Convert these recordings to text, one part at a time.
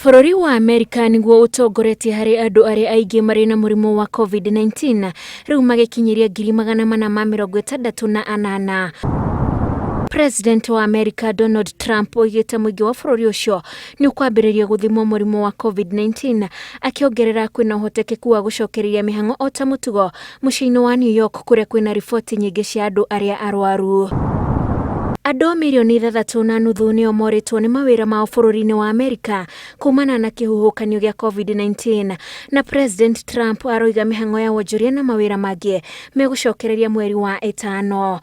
Bũrũri wa Amerika nĩguo ũtongoretie harĩ andũ arĩa aingĩ marĩ na mũrimũ wa COVID-19, rĩu magĩkinyĩria 468,000. President wa Amerika Donald Trump oigĩte mũingĩ wa bũrũri ũcio nĩ ũkwambĩrĩria gũthimwo mũrimũ wa COVID-19, akĩongerera kwĩna ũhotekeku wa gũcokereria mĩhang'o o ta mũtugo mũciĩ-inĩ wa New York kũrĩa kwĩna riboti nyingĩ cia andũ arĩa arwaru. Andũ mirioni 6.5 nĩo morĩtwo nĩ mawĩra mao bũrũri-inĩ wa Amerika kumana na kĩhuhũkanio gĩa COVID-19, na President Trump aroiga mĩhang'o ya wonjoria na mawĩra mangĩ megũcokereria mweri wa ĩtano.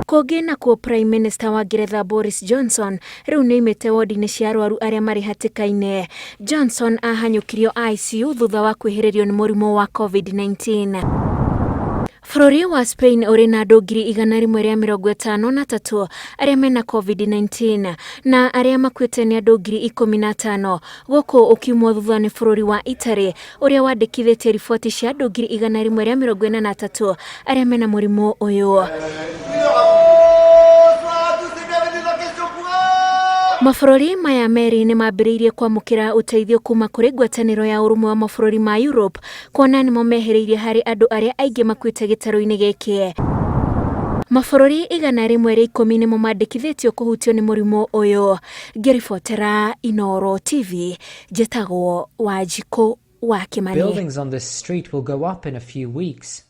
Kũngĩ nakuo Prime Minister wa Ngeretha Boris Johnson rĩu nĩoimĩte wondi-inĩ cia arwaru arĩa marĩ hatĩka-inĩ. Johnson ahanyũkirio ICU thutha wa kwĩhĩrĩrio nĩ mũrimũ wa COVID-19. Bũrũri wa Spain ũrĩ na andũ 153,000 arĩa mena COVID-19 na arĩa makuĩte nĩ andũ 15,000, gũkũ ũkiumwo thutha nĩ bũrũri wa Italy ũrĩa wandĩkithĩtie riboti cia andũ 143,000 arĩa mena mũrimũ ũyũ. Mabũrũri maya merĩ nĩ mambĩrĩirie kwamũkĩra ũteithio kuma kũrĩ ngwatanĩro ya ũrũmwe wa mabũrũri ma Europe, kuona nĩmo mehĩrĩirie harĩ andũ arĩa aingĩ makuĩte gĩtarũ-inĩ gĩkĩ. Mabũrũri 110 nĩmo mandĩkithĩtio kũhutio nĩ mũrimũ ũyũ. Ngĩribotera Inooro TV, njĩtagwo Wanjikũ wa Kĩmani. Buildings on this street will go up in a few weeks.